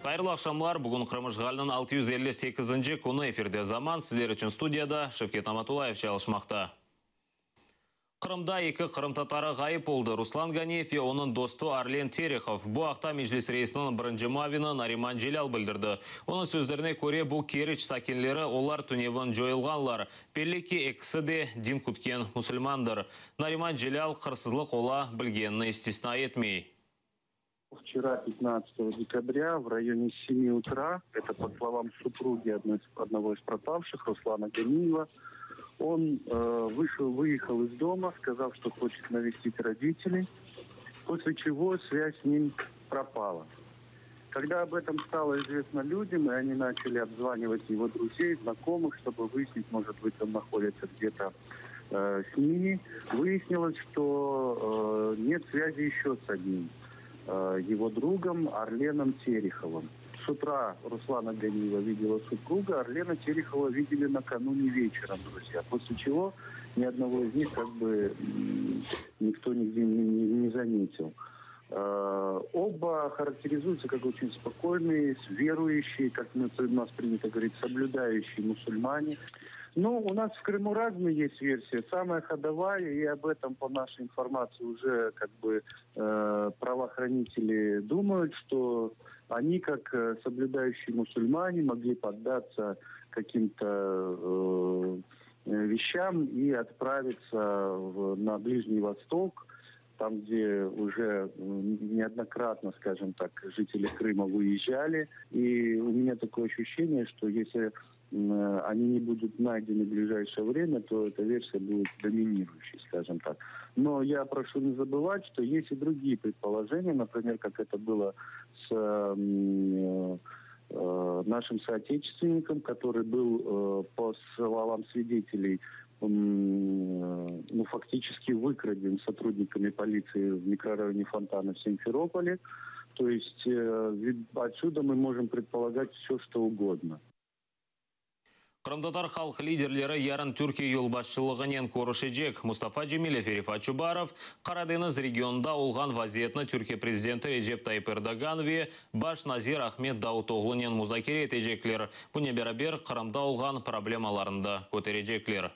Hayırlı aqşamlar! Bugün Qırım işğaliniñ 658-nci künü efirde Zaman. Sizler içün studiyada Şevket Amatulayev çalışmaqta. Qırımda eki qırımtatarı ğayıp oldı, Ruslan Ganiyev ve onıñ dostu Arlen Terehov. Bu aqta Meclis reisiniñ birinci muavini Nariman Celâl bildirdi. Onıñ sözlerine köre, bu Keriç sakinleri, olar tünevin coyulğanlar. Belli ki, ekisi de din kütken musulmandır. Nariman Celâl qırsızlıq ola bilgenini istisna etmey. Vçera, 15 dekabrя, в районе 7 утра, это по словам супруги одного из пропавших, Руслана Ганиева, он э, вышел, выехал из дома, сказав, что хочет навестить родителей, после чего связь с ним пропала. Когда об этом стало известно людям, и они начали обзванивать его друзей, знакомых, чтобы выяснить, может быть, он находится где-то э, с ними, выяснилось, что э, нет связи еще с одним э, его другом Арленом Тереховым. С утра Руслана Ганиева видела супруга, Арлена Терехова видели накануне вечером, друзья. После чего ни одного из них как бы никто нигде не, не, не заметил. Э, оба характеризуются как очень спокойные, верующие, как мы, у нас принято говорить, соблюдающие мусульмане. Ну, у нас в Крыму разные есть версии. Самая ходовая, и об этом, по нашей информации, уже как бы э, правоохранители думают, что они, как э, соблюдающие мусульмане, могли поддаться каким-то э, вещам и отправиться в, на Ближний Восток, там, где уже неоднократно, скажем так, жители Крыма выезжали. И у меня такое ощущение, что если они не будут найдены в ближайшее время, то эта версия будет доминирующей, скажем так. Но я прошу не забывать, что есть и другие предположения, например, как это было с э, нашим соотечественником, который был, э, по словам свидетелей, ну, фактически выкраден сотрудниками полиции в микрорайоне Фонтана в Симферополе. То есть э, отсюда мы можем предполагать все, что угодно. Qırımtatar halq liderleri yarın Türkiye yolbaşçılığınen körüşecek. Mustafa Cemilev ve Refat Çubarov Qaradeñiz regionında olğan vaziyetni Türkiye prezidenti Recep Tayyip Erdoğan ve baş nazir Ahmet Davutoğlunen muzakere etecekler. Bunen beraber Qırımda olğan problemalarnı da köterecekler.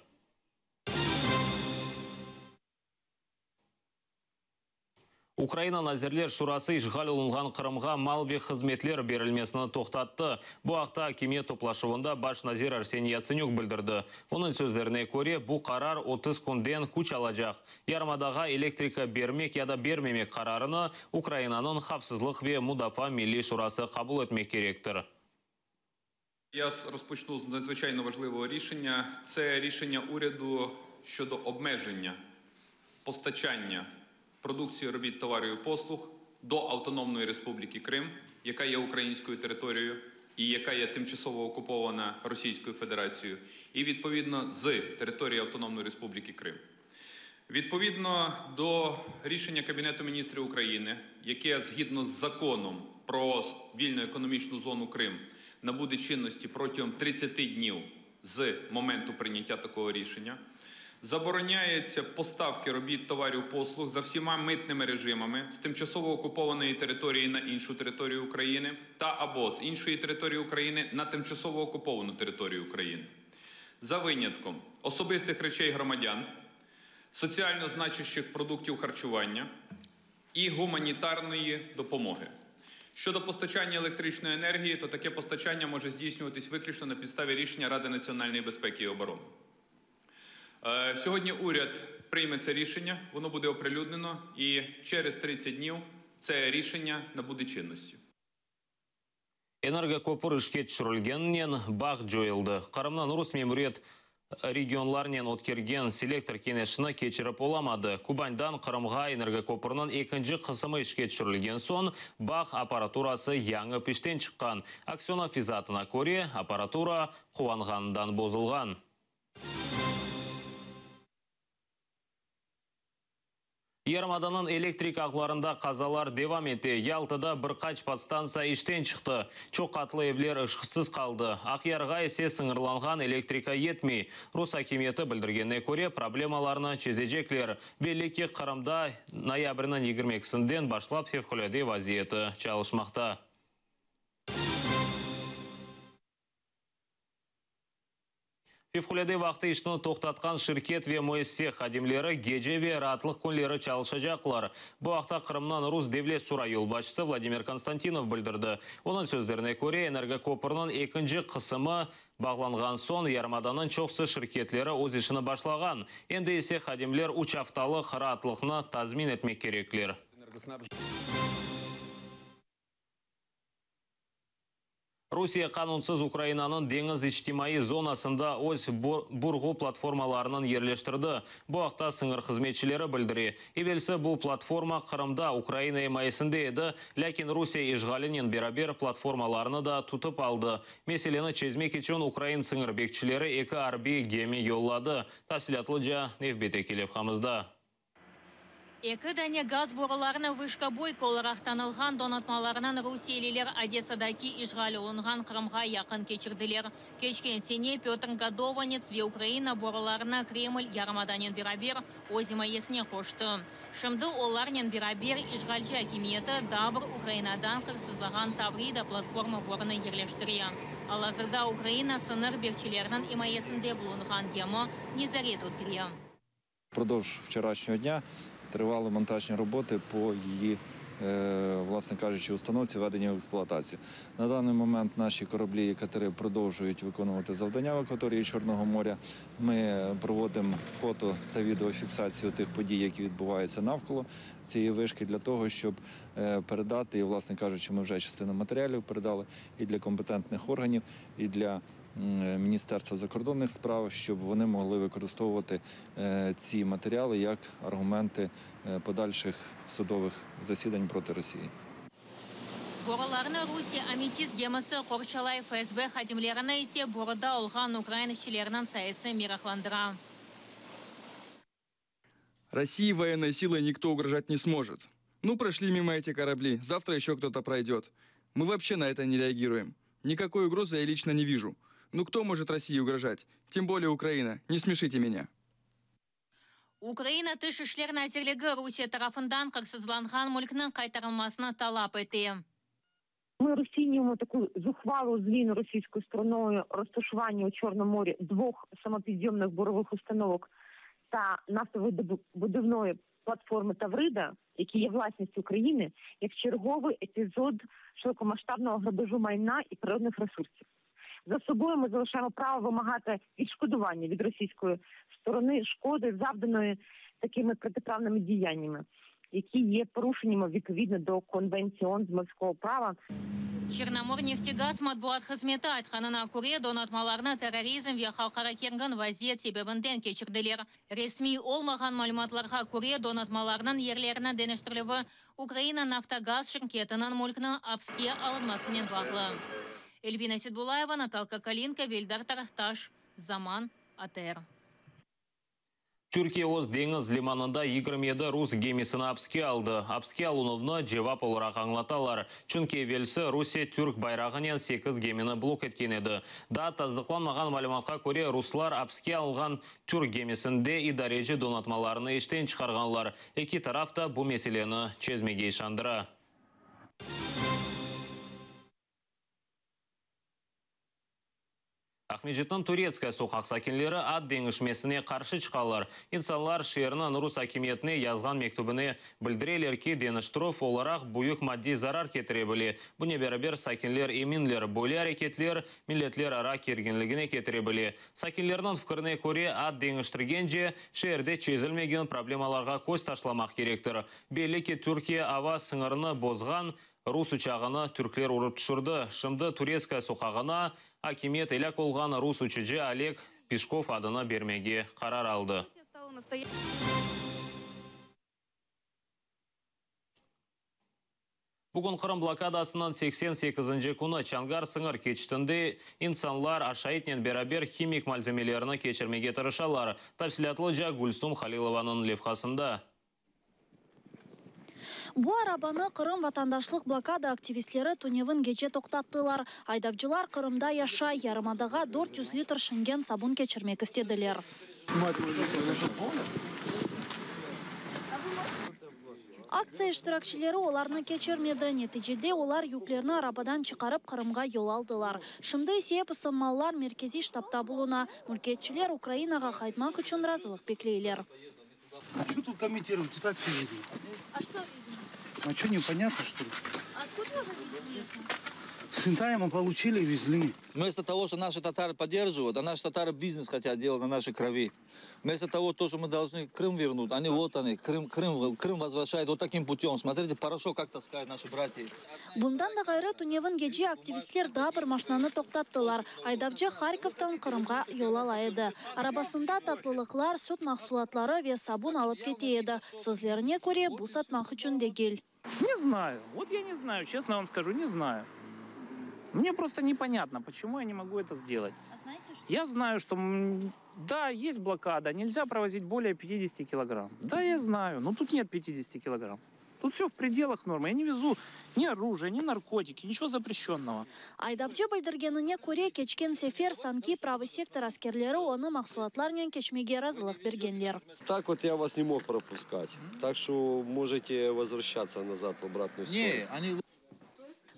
Ukraina Nazirler Şurası işğal olunğan Qırımğa mal ve hızmetler berilmesini toqtattı. Bu aqta akimiyet toplaşuvında baş nazir Arseniy Yatsenük bildirdi. Onıñ sözlerine köre, bu qarar 30 künden küç alacaq. Yarımadağa elektrika bermek ya da bermemek qararını Ukrainanıñ Havfsızlıq ve mudafaa milliy şurası qabul etmek kerektir. Я розпочну з надзвичайно важливого рішення. Це рішення уряду щодо обмеження постачання продукції робіт, товарів і послуг до Автономної Республіки Крим, яка є українською територією і яка є тимчасово окупована Російською Федерацією, і відповідно з території Автономної Республіки Крим. Відповідно до рішення Кабінету міністрів України, яке згідно з законом про вільну економічну зону Крим набуде чинності протягом 30 днів з моменту прийняття такого рішення, забороняється поставки робіт, товарів, послуг за всіма митними режимами з тимчасово окупованої території на іншу територію України та або з іншої території України на тимчасово окуповану територію України. За винятком особистих речей громадян, соціально значущих продуктів харчування і гуманітарної допомоги. Щодо постачання електричної енергії, то таке постачання може здійснюватись виключно на підставі рішення Ради національної безпеки і оборони. Е, сьогодні уряд прийме це рішення, воно буде оприлюднено, і через 30 днів це рішення набуде чинності. Energo köpür işke tüşürilgeninen bağ coyuldı. Qırımnıñ rus memuriyet regionlarnen ötkergen selektor keñeşini keçirip olamadı. Kubandan Qırımğa energoköpürniñ ekinci qısımı işke tüşürilgen soñ bağ apparaturası yañıp işten çıqqan. Aksönov izaatına köre, apparatura quvanğanından bozulğan. Yarımadanıñ elektrik ağlarında qazalar devam ete. Yaltada bir qaç podstantsiya işten çıqtı. Çoq qatlı evler ışıqsız qaldı. Aqyarğa ise sıñırlanğan elektrika yetmey. Rus akimiyeti bildirgenine köre, problemalarnı çezecekler. Belli ki, Qırımda noyabrniñ 22-sinden başlap fevqulâde vaziyeti çalışmaqta. Fevqulâde vaqtı işini toqtatqan şirket ve müessise hadimleri gece ve raatlıq künleri çalışacaqlar. Bu aqta Qırımnıñ rus Devlet şura yolbaşçısı Vladimir Konstantinov bildirdi. Onıñ sözlerine köre, energokopürniñ ekinci qısımı bağlanğan soñ yarımadanıñ çoqusı şirketleri öz işini başlağan. Endi ise hadimler üç aftalıq raatlıqnı tazmin etmek kerekler. Rusiye qanunsız Ukrainanıñ deñiz içtimaiy zonasında öz burğu platformalarınıñ yerleştirdi. Bu aqta sıñır hızmetçileri bildire. Evelsi bu platforma Qırımda Ukraina imayesinde edi, lâkin Rusiye işğalinen beraber platformalarnı da tutıp aldı. Meseleni çezmek içün ukrain sıñır bekçileri eki arbiy gemi yolladı. Tafsilâtlıca nevbetteki levhamızda. Eki dane gaz borularını vışkoboyka olaraq tanılğan donatmalarınen rusiyeliler Odessadaki işğal olunğan Qırımğa yaqın keçirdiler. Keçken sene Pötr Godovanets ve Ukraina borularını Kreml yarımadanen beraber öz imayesine qoştı. Şimdi olarnen beraber işğalci akimiyeti daa bir Ukrainadan hırsızlağan Tavrida platforma borunı yerleştire. Al-azırda Ukraina sıñır bekçileriniñ imayesinde bulunğan gemi nezaret ötkere. Впродовж вчорашнього дня тривали монтажні роботи по її, власне кажучи, установці введення в експлуатацію. На даний момент наші кораблі і катери продовжують виконувати завдання в акваторії Чорного моря. Ми проводимо фото та відеофіксацію тих подій, які відбуваються навколо цієї вишки, для того, щоб передати, і, власне кажучи, ми вже частину матеріалів передали і для компетентних органів, і для Міністерства закордонних справ, щоб вони могли використовувати ці матеріали як аргументи подальших судових засідань проти Росії. Borularnı Rusiye Ametist gemisi qorçalay, FSB hadimlerini ise boruda olğan ukrain işçileriniñ sayısı meraqlandıra. России военной силой никто угрожать не сможет. Ну, прошли мимо эти корабли, завтра еще кто-то пройдет. Мы вообще на это не реагируем. Никакой угрозы я лично не вижу. Ну, кто может России угрожать? Тем более Украина. Не смешите меня. Ukraina Tış işler nazirligi Rusiye tarafından hırsızlanğan mülkniñ qaytarılmasını talap ete. Ми розцінюємо таку зухвалу зміну російською стороною розташування у Чорному морі двох самопідйомних бурових установок та нафтовидобувної платформи Таврида, які є власністю України, як черговий епізод широкомасштабного грабежу майна і природних ресурсів. За собою ми залишаємо право вимагати відшкодування від російської сторони шкоди, завданої такими протиправними діяннями, які є порушеннями відповідно до Конвенції ООН з морського права. Çernomorneftegaz matbuat hızmeti aytqanına köre, donatmalarnı terrorizm ve halqara kergin vaziyet sebebinden keçirdiler. Resmiy olmağan malümatlarğa köre, donatmalarnıñ yerlerini deñiştirilüvi Ukraina Naftogaz şirketiniñ mülkniñ apske alınmasınen bağlı. Elvina Seitbullayeva, Natalka Kalinka ve Eldar Tarahtaş, Zaman, ATR. Türkiye öz deñiz limanında 27 rus gemisini apske aldı. Apske alınuvnı cevap olaraq añlatalar. Çünki evelsi Rusiye türk bayrağınen sekiz gemini blok etken edi. Daa tasdıqlanmağan malümatqa köre, ruslar apske alınğan türk gemisinde idareci donatmalarını işten çıqarğanlar. Eki taraf da bu meseleni çezmege işandıra. Aqmescitniñ Turetskaya soqaq sakinleri ad deñişmesine qarşı çıqalar. İnsanlar şeerniñ rus akimiyetine yazğan mektübine bildireler ki, deñiştirüv olarğa büyük maddiy zarar ketire bile. Bunen beraber sakinler eminler, böyle areketler milletlerara kerginligine ketire bile. Sakinlerniñ fikrine köre, ad deñiştirgence şeerde çezilmegen problemalarğa köz taşlamaq kerektir. Belli ki, Türkiye ava sıñırını bozğan rus uçağını türkler urıp tüşürdi. Şimdi Turetskaya soqağına akimiyet elâk olğan rus uçucı Oleg Pişkov adını bermege qarar aldı. Bugün Qırım blokadasınıñ 88-nci künü Çonğar sıñır keçitinde insanlar aşaytnen beraber himik malzemelerini keçirmege tırışalar. Tafsilâtlıca Gülsum Halilovanıñ levhasında. Bu arabanı Qırım vatandaşlıq blokada aktivistleri tünevin gece toqtattılar. Aydavcılar Qırımda yaşay, yarımadağa 400 litr şingen sabun keçirmek istediler. Aktsiya iştirakçileri olarnı keçirmedi. Neticede olar yüklerni arabadan çıqarıp Qırımğa yol aldılar. Şimdi ise episi mallar merkeziy ştabda buluna. Mülkiyetçiler Ukrainağa qaytmaq içün razılıq bekleyler. А что тут комментировать? И так все видно. А что видно? А что, непонятно, что ли? Откуда вы везли? С Интайма получили и везли. Вместо того, что наши татары поддерживают, а наши татары бизнес хотят делать на нашей крови. Вместо того, то, что мы должны Крым вернуть, они вот они, Крым, Крым, Крым возвращают вот таким путем. Смотрите, порошок как таскают наши братья. Bundan da ğayrı, tünevin gece aktivistler daa bir maşnanı toqtattılar. Aydavcı Harkovdan Qırımğa yol ala edi. Arabasında tatlılıqlar, süt mahsulatları ve sabun alıp kete edi. Sözlerine köre, bu satmaq içün degil. Не знаю. Вот я не знаю, честно вам скажу, не знаю. Мне просто непонятно, почему я не могу это сделать. А знаете, что? Я знаю, что да, есть блокада, нельзя провозить более 50 килограмм. Да, я знаю, но тут нет 50 килограмм. Тут все в пределах нормы. Я не везу ни оружие, ни наркотики, ничего запрещенного. Aydavcı bildirgenine köre, keçken sefer sanki Pravıy sektor askerleri onı mahsulatlarnen keçmege razılıq bergenler. Так вот я вас не мог пропускать. Так что можете возвращаться назад в обратную сторону. Не, они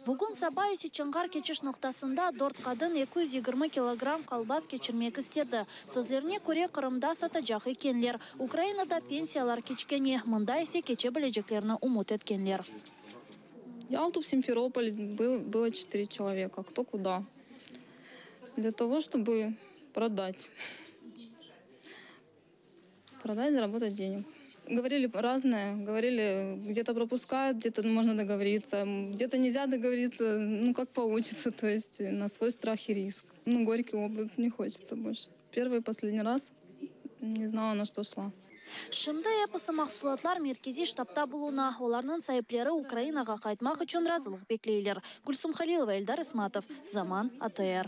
Bugün saba ise Çonğar keçiş noqtasında dört qadın 220 kilogramm kolbas keçirmek istedi. Sözlerine köre Qırımda satacaq ekenler. Ukrainada pensiyalar kiçkene, mında ise keçe bileceklerini ümüt etkenler. Ялту, в Симферополь был, было четыре человека. Кто куда. Для того, чтобы продать. Продать, заработать денег. Говорили разное. Говорили, где-то пропускают, где-то можно договориться, где-то нельзя договориться, ну, как получится. То есть на свой страх и риск. Ну, горький опыт не хочется больше. Первый и последний раз не знала, на что шла. Şimdi episi mahsulatlar merkeziy ştabda buluna. Olarnıñ saipleri Ukrainağa qaytmaq içün razılıq bekleyler. Gülsum Halilova, Eldar Ismatov. Zaman ATR.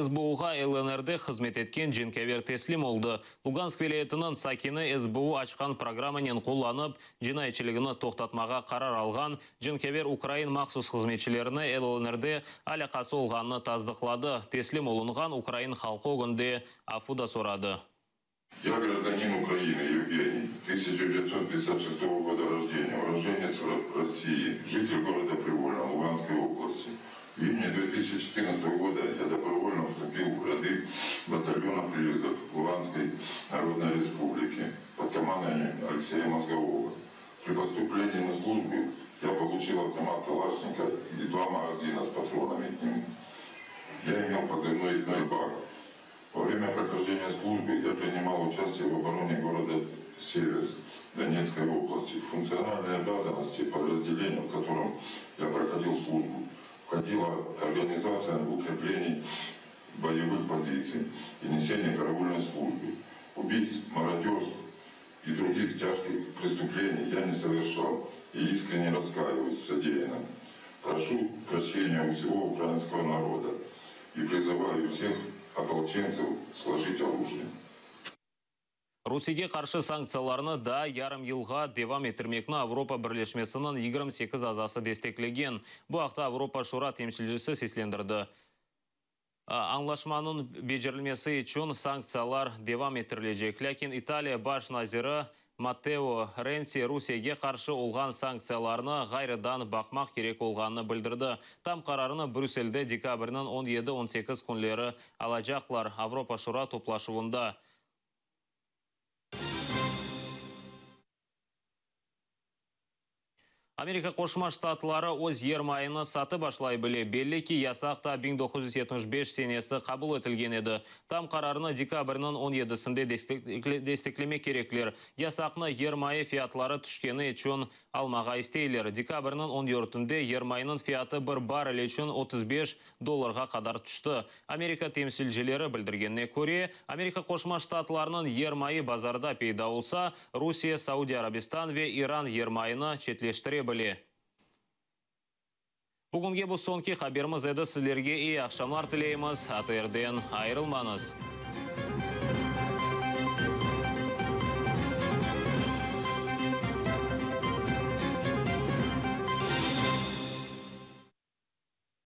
SBUğa LNRde hızmet etken cenkâver teslim oldı. Lugansk vilâyetiniñ sakini SBU açqan programmanen qullanıp, cinayetçiligini toqtatmağa qarar alğan cenkâver ukrain mahsus hızmetçilerine LNRde alâqası olğanını tasdıqladı. Teslim olunğan ukrain halqı ögünde afu da soradı. Я гражданин Украины Евгений, 1956 года рождения, уроженец России, житель города Привольного, Луганской области. В июне 2014 года я добровольно вступил в ряды батальона «Призрак» Луганской Народной Республики под командованием Алексея Мозгового. При поступлении на службу я получил автомат Калашникова и два магазина с патронами к нему. Я имел позывной «Бак». Во время прохождения службы я принимал участие в обороне города Северск Донецкой области. В функциональные обязанности подразделения, в котором я проходил службу, входила организация укреплений боевых позиций и несение караульной службы. Убийств, мародерств и других тяжких преступлений я не совершал и искренне раскаиваюсь в содеянном. Прошу прощения у всего украинского народа и призываю всех ополченцев сложить оружие. Rusiyege qarşı sanktsiyalarnı daa yarım yılğa devam ettirmekni Avropa Birleşmesiniñ 28 azası desteklegen. Bu aqta Avropa Şura temsilcisi seslendirdi. Añlaşmanıñ becerilmesi içün sanktsiyalar devam ettirilecek. Lâkin İtaliya baş naziri Matteo Rentsi Rusiyege qarşı olğan sanktsiyalarnı ğayrıdan baqmaq kerek olğanını bildirdi. Tam qararını Brüsselde dekabrniñ 17-18 künleri alacaqlar Avropa Şura toplaşuvında. Amerika Qoşma Ştatları öz yermayını satıp başlay bile. Belli ki, yasaq ta 1975 senesi qabul etilgen edi. Tam qararını dekabrniñ 17-sinde desteklemek kerekler. Yasaqnı yermayı fiyatları tüşkeni içün almağa isteyler. Dekabrniñ 14-ünde yermayınıñ fiyatı bir barrel içün 35 dollarğa qadar tüşti. Amerika temsilcileri bildirgenine köre, Amerika Qoşma Ştatlarınıñ yermayı bazarda peyda olsa, Rusiye, Saudiy Arabistan ve İran yermayını çetleştire bile. Bugünge bu soñki haberimiz edi. Sizlerge eyi aqşamlar tileymiz. ATRden ayırılmañız.